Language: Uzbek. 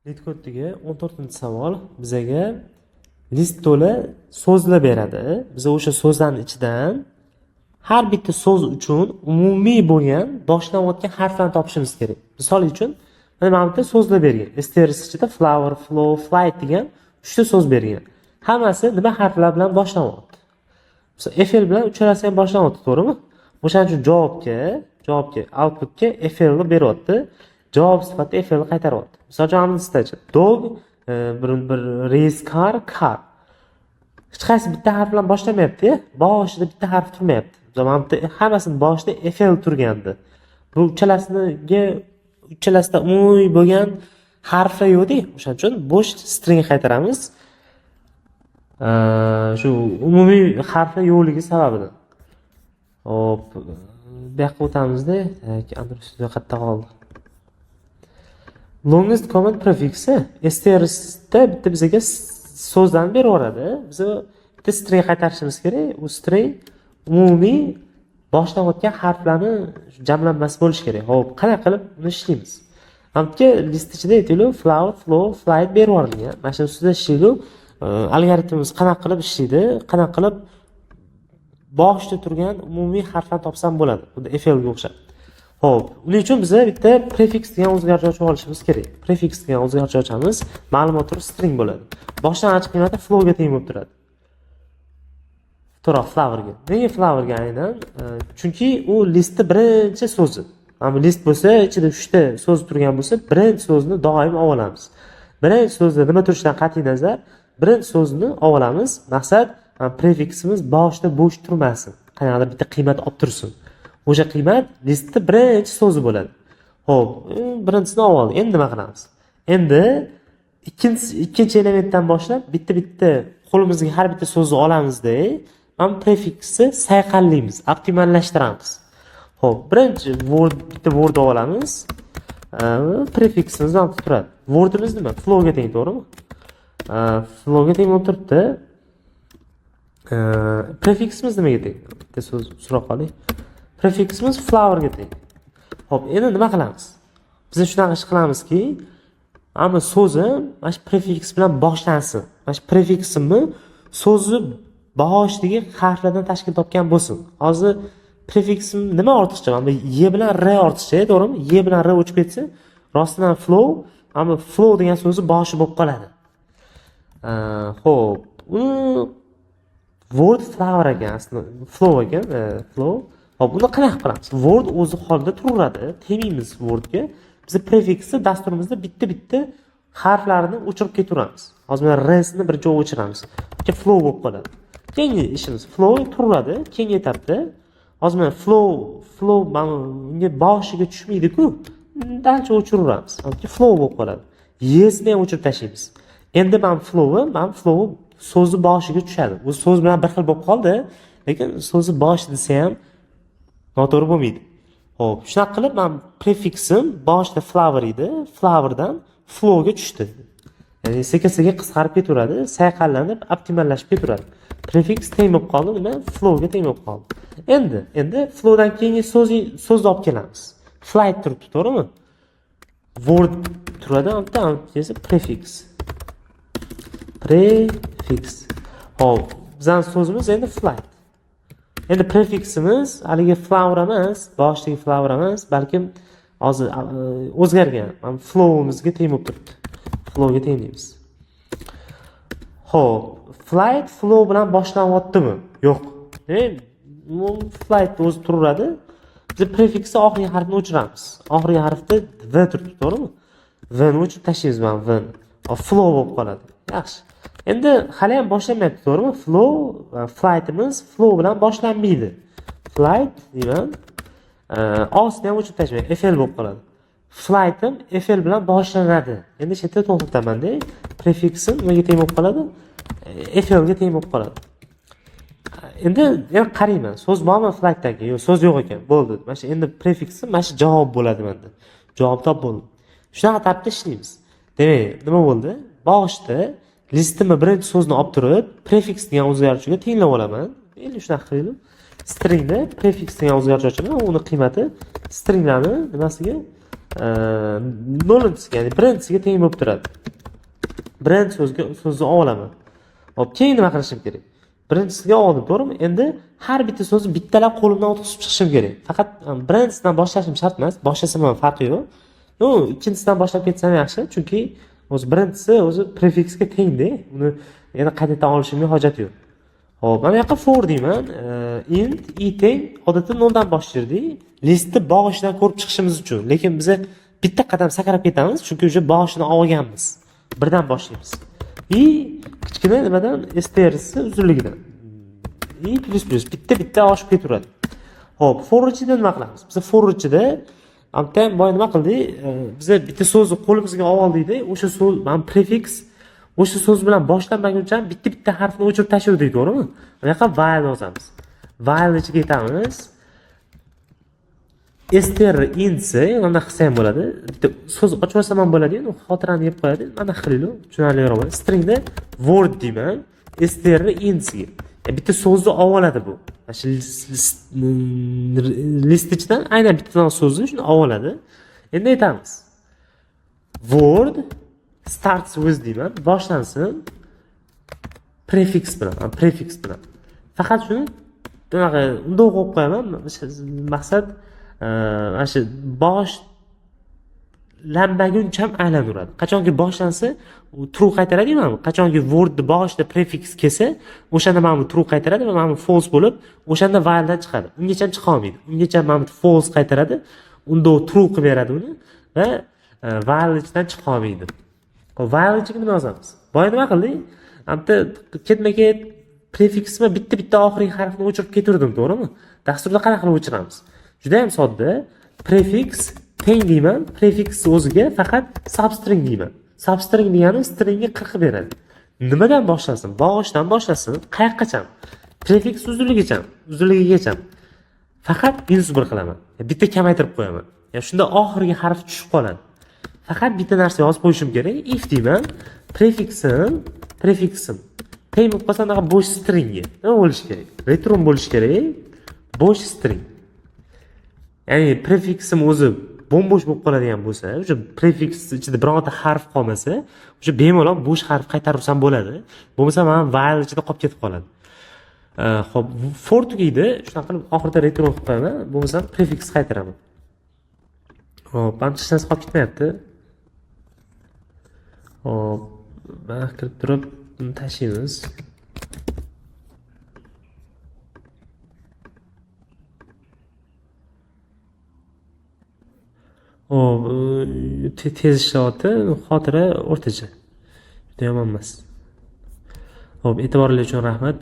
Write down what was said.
LeetCode'dagi 14-savol bizaga list to'la so'zlar beradi. Biz o'sha so'zlarni ichidan har bitta so'z uchun umumiy bo'lgan boshlanayotgan harflarni topishimiz kerak. Misol uchun, mana bu yerda so'zlar bergan. Strs ichida flower, flow, flight degan uchta so'z bergan. Hammasi nima harflar bilan boshlanyapti? Misol, FL bilan uchalasi ham boshlanyapti, to'g'rimi? O'shaning uchun javobga, outputga FL ni beryapti. Javob sifatida FL ni qaytaryapti. Misol uchun, mana dog, bir race car, car. Hech qaysi bitta harf bilan boshlamayapti, boshida bitta harf turmayapti. Mana bu yerda hammasini boshida FL turgandi. Bu uchalasida umumiy bo'lgan harflar yo'qda. O'shaning uchun bo'sh string qaytaramiz. Shu umumiy harflar yo'qligi sababidan. Hop, bu yoqqa o'tamizda. Android Studio qayerda qoldi? Longest common prefixi strsda bitta bizaga so'zlarni berib yuboradi. Biz bitta string qaytarishimiz kerak. U string umumiy boshlanayotgan harflarni jamlanmasi bo'lishi kerak. Xo'p, qanaqa qilib uni ishlaymiz? Mana bu yerga list ichida, aytaylik, flower, flow, flight berib yuborilgan. Mana shuni ustida ishlaydi. Algoritmimiz qanaqa qilib ishlaydi? Qanaqa qilib boshida turgan umumiy harflarni topsam bo'ladi? Xuddi FL ga o'xshab. Xo'p, uning uchun biza bitta prefix degan o'zgaruvchi ochib olishimiz kerak. Prefix degan o'zgaruvchi ochamiz, ma'lumot turi string bo'ladi. Boshlang'ich qiymati flowga teng bo'lib turadi. To'g'ri, flowerga. Nega flowerga aynan? Chunki u listni birinchi so'zi. Mana bu list bo'lsa, ichida uchta so'z turgan bo'lsa, birinchi so'zni doim olib olamiz. Birinchi so'zda nima turishidan qat'iy nazar, birinchi so'zni olib olamiz. Maqsad, prefiksimiz boshida bo'sh turmasin. Qanaqadir bitta qiymat olib tursin. O'sha qiymat listni birinchi so'zi bo'ladi. Ho'p, birinchisini olib oldik. Endi nima qilamiz? Endi ikkinchi elementdan boshlab bitta bitta qo'limizga har bitta so'zni olamizda, mana prefiksni sayqallaymiz, optimallashtiramiz. Ho'p, birinchi word, bitta word olamiz. Prefiksimiz ham turadi. Wordimiz nima? Flowga teng, to'g'rimi? Flowga teng bo'lib turibdi. Prefiksimiz nimaga teng? Bitta so'z so'rab qoling. Prefiksimiz flowerga teng. Ho'p, endi nima qilamiz? Biz shunaqa ish qilamizki, hamma so'zim mana shu prefiks bilan boshlansin. Mana shu prefiksimni so'zni boshidagi harflardan tashkil topgan bo'lsin. Hozir prefiksim nima ortiqcha? Mana bu y bilan r ortiqcha, to'g'rimi? Y bilan r o'chib ketsa, rostdan ham flow, mana flow degan so'zni boshi bo'lib qoladi. Ho'p, uni word flower ekan aslida, flow ekan, flow. Hop, uni qanaqa qilamiz? Word o'zi holida turaveradi, tegmaymiz wordga. Biz prefiksni dasturimizda bitta bitta harflarini o'chirib ketaveramiz. Hozir mana rsni bir joy o'chiramiz, flow bo'lib qoladi. Keyingi ishimiz, flow turaveradi. Keyingi etapda hozir mana flow mana unga boshiga tushmaydiku, дальше o'chiraveramiz, flow bo'lib qoladi. Yesini ham o'chirib tashlaymiz. Endi mana flowi so'zni boshiga tushadi. U so'z bilan bir xil bo'lib qoldi, lekin so'zni boshi desa ham noto'g'ri bo'lmaydi. Ho'p, shunaqa qilib man prefiksim boshida flower edi, flowerdan flowga tushdi. Ya'ni sekin sekin qisqarib ketaveradi, sayqallanib, optimallashib ketaveradi. Prefiks teng bo'lib qoldi nima? Flowga teng bo'lib qoldi. Endi flowdan keyingi so'zni olib kelamiz. Flight turibdi, to'g'rimi? Word turadi, bitta esa prefix. Ho'p, bizani so'zimiz endi flight. Endi prefiksimiz haligi flower emas, boshidagi flower emas, balkim hozir o'zgargan. Mana flowimizga teng bo'lib turibdi. Flowga teng deymiz. Ho'p, flight flow bilan boshlanyaptimi? Yo'q. Demak, flight o'zi turaveradi. Biz prefiksni oxirgi harfini o'chiramiz. Oxirgi harfda v turibdi, to'g'rimi? V ni o'chirib tashlaymiz, mana v ni. Flow bo'lib qoladi. Yaxshi. Endi hali ham boshlanmayapti, to'g'rimi? Flow, flightimiz flow bilan boshlanmaydi. Flight deyman. Ostini ham o'chirib tashlayman. FL bo'lib qoladi. Flightim FL bilan boshlanadi. Endi shu yerda to'xtataman-da. Prefiksim nimaga teng bo'lib qoladi? FL ga teng bo'lib qoladi. Endi yana qarayman. So'z bormi flightdagi? Yo'q, so'z yo'q ekan. Bo'ldi. Mana shu endi prefiksim mana shu javob bo'ladi menda. Javob top bo'ldi. Shunaqa tartibda ishlaymiz. Demak, nima bo'ldi? Boshida listimni birinchi so'zni olib turib, prefiks degan o'zgaruvchiga tenglab olaman. Endi shunaqa qilaylik. Stringda prefiks degan o'zgaruvchi ochaman, uni qiymati stringlarni nimasiga? Nollinchisiga, ya'ni birinchisiga teng bo'lib turadi. Birinchi so'zga so'zni olaman. Hop, keyin nima qilishim kerak? Birinchisiga oldim, to'g'rimi? Endi har bitta so'zni bittalab qo'limdan o'tkazib chiqishim kerak. Faqat birinchisidan boshlashim shart emas, boshlasam ham farqi yo'q. Ну, ikkinchisidan boshlab ketsam yaxshi, chunki o'zi birinchisi o'zi prefiksga tengda, uni yana qaytadan olishimga hojat yo'q. Hop, mana bu yoqqa for deyman. Int i teng odatda noldan boshlardik. Listni boshidan ko'rib chiqishimiz uchun. Lekin biza bitta qadam sakrab ketamiz, chunki уже boshini olganmiz. Birdan boshlaymiz. I kichkina nimadan strsi uzunligidan. I plus plus bitta bitta oshib ketaveradi. Hop, for ichida nima qilamiz? Biz for ichida bitta ham boya nima qildik? Biza bitta so'zni qo'limizga oldikda, o'sha so'z, mana prefiks o'sha so'z bilan boshlanmaguncha bitta bitta harfni o'chirib tashladik, to'g'rimi? Bu yoqqa while yozamiz. While ichiga ketamiz. Str intsi mana qilsa ham bo'ladi. Bitta so'z ochib olsam ham bo'ladi, u xotirani yeb qo'yadi. Mana qilaylik, tushunarliroq bo'ladi. Stringda word deyman, str intsiga. Bitta so'zni olib oladi bu. Mana shu list ichidan aynan bitta so'zni shuni olib oladi. Endi aytamiz. Word starts with deyman, boshlansin prefiks bilan, prefiks bilan. Faqat shuni bunaqa undoq qo'yib qo'yaman. Maqsad mana shu boshlanmaguncha ham aylanaveradi. Qachonki boshlansa, u true qaytaradi mana bu. Qachonki wordni boshida prefiks kelsa, o'shanda mana bu true qaytaradi va mana bu false bo'lib, o'shanda whiledan chiqadi. Ungacha ham chiqa olmaydi. Ungacha mana bu false qaytaradi, unda true qilib beradi uni va while ichidan chiqa olmaydi. Hop, while ichiga nima yozamiz? Boya nima qildik? Bitta ketma-ket prefiksni bitta bitta oxirgi harfni o'chirib keturdim, to'g'rimi? Dasturda qanaqa qilib o'chiramiz? Juda ham sodda. Prefiks teng deyman, prefiks o'ziga faqat substring deyman. Substring degani stringga qirqib beradi. Nimadan boshlasin? Boshidan boshlasin, qayoqqacham? Prefiks uzunligigacha, uzunligigacha. Faqat minus 1 qilaman. Bitta kamaytirib qo'yaman. Ya shunda oxirgi harf tushib qoladi. Faqat bitta narsa yozib qo'yishim kerak. If deyman, prefiksim teng bo'lib qolsa anaqa bo'sh stringga nima bo'lishi kerak? Return bo'lishi kerak. Bo'sh string. Ya'ni prefiksim o'zi bo'm-bo'sh bo'lib qoladigan bo'lsa, o'sha prefiks ichida bironta harf qolmasa, o'sha bemalol bo'sh harf qaytarsam bo'ladi. Bo'lmasa mana while ichida qolib ketib qoladi. Xo'p, for tugaydi. Shunaqa qilib oxirida return qilib qo'yaman. Bo'lmasa prefiks qaytaraman. Xo'p, mana hech narsa qolib ketmayapti. Xo'p, mana kirib turib buni tashlaymiz. Xo'p, tez ishlayapti. Xotira o'rtacha. Juda yomon emas. Xo'p, e'tiboringiz uchun rahmat.